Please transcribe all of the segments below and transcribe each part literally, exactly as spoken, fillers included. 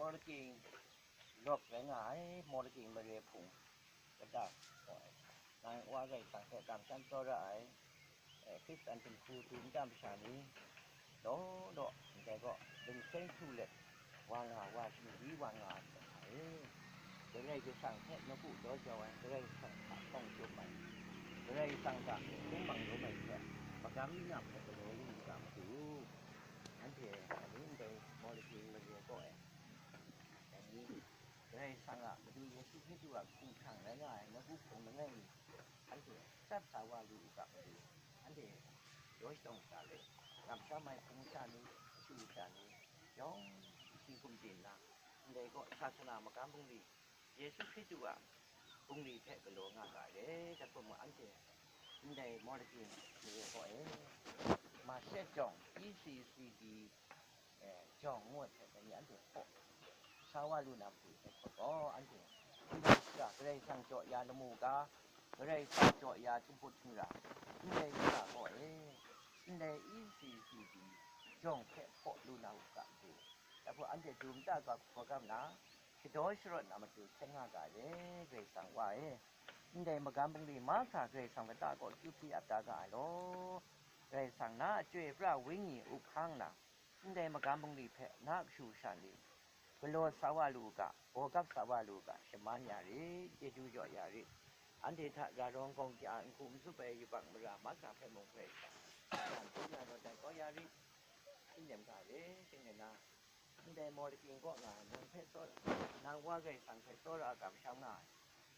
Mawlaking lawk rai nga ai, Mawlaking mare hpung kata gaw, nang Wa Karai Kasang hpe kamsham tsawra ai, eh, Hkristan dinghku du nta masha ni, law law ndai gaw, lungseng htu let wa nga, wa shingli wa nga ai hte hta e, Karai Kasang hpe nawku daw jau ai, Karai Kasang hta htawng chyum ai, Karai Kasang hta hkungmang rum ai hte, magam linang hpe galaw lu u ga, Madu. Anhte a ni ndai Mawlaking mare kaw e, dai ni, Karai Kasang a Madu Yesu Hkristu a hkum hkrang rai nga ai nawku hpung langai mi, anhte sat sa wa lu u ga, Madu. Anhte daw shadawn da let, kamsham ai hpung masha ni, matu masha ni, yawng shi hkum chye nna, ndai gaw sasana magam bungli, Yesu Hkristu a bungli hpe galaw nga ga ai re, dat hpung ma anhte ndai Mawlaking mare kaw e, Mashe jawng, E C C D, eh, jawng ngu ai hte dai ni anhte hpaw sa wa lu na matu hte hpaw gaw, anhte ndai shara Karai Kasang jaw ya lamu ga, Karai Kasang jaw ya htinghput htingra, ndai shara kaw e, ndai E C C D jawng hpe hpaw lu na u ga matu, dai hpaw anhte du nta ga hkawgam na, shadaw sharawt na matu hkyen nga ga ai re, Karai Kasang Wa e. Ndai magam bungli mahkra Karai Kasang lata kaw akyu hpyi ap da ga ai law. Karai Kasang na a Chyoi pra Wenyi up hkang nna, ndai magam bungli hpe na a kashu kasha ni, galaw sa wa lu u ga, gawgap sa wa lu u ga, shaman ya rit, chyeju jaw ya rit. Anhte hta ra rawng gawng ja a n-gu n-zup ai yubak mara mahkra hpe mung Karai Kasang, ya rawt ai kau ya rit, hpyi nem ga re, shing rai na. Ndai Mawlaking kaw nga ai, nang hpe tsawra, nang Wa Karai Kasang hpe tsawra kamsham nga ai,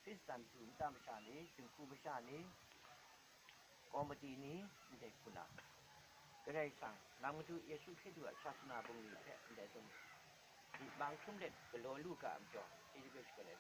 Hkristan du nta masha ni, dinghku masha ni, komiti ni, ndai hku na, Karai Kasang, nang Madu Yesu Hkristu a sasana bungli hpe ndai htum, myit mang hkrum let galaw lu ga ai majaw, chyeju hpe shakawn